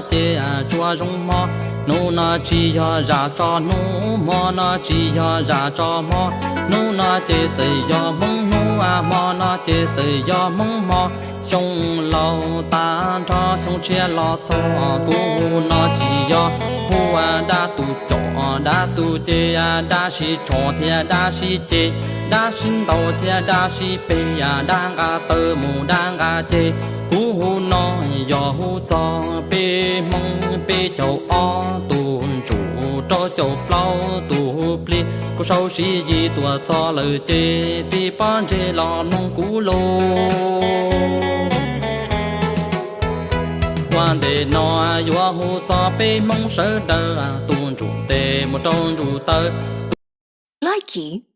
Ces tsuas zoo hmo, hnub no tsis yog zam tso hnub, hmo no tsis yog zam tso hmo. Hnub no ces txawm yog Hmoob hnub, hmo no ces txawm yog Hmoob hmo. Xyoo laus tag nrho xyoo tshiab los txog, kuv hu no tsis yog hu dab tus com dab tus ces, dab sib tsho thiab dab sib ceg, dab sib ntaus thiab dab sib peg, dab nqa taw mus dab nqa ceg. Kuv hu no yog hu txog peb Hmoob peb caug ob tus ntsuj rau caum plaub tus plig, kuv sau siv yig tuaj txog lawm ces tib pob ntseg los mloog kuv lus. Ua ntej no yuav hu txog peb Hmoob sawv daws tus ntsuj tes mus rau ntsuj taw. Likee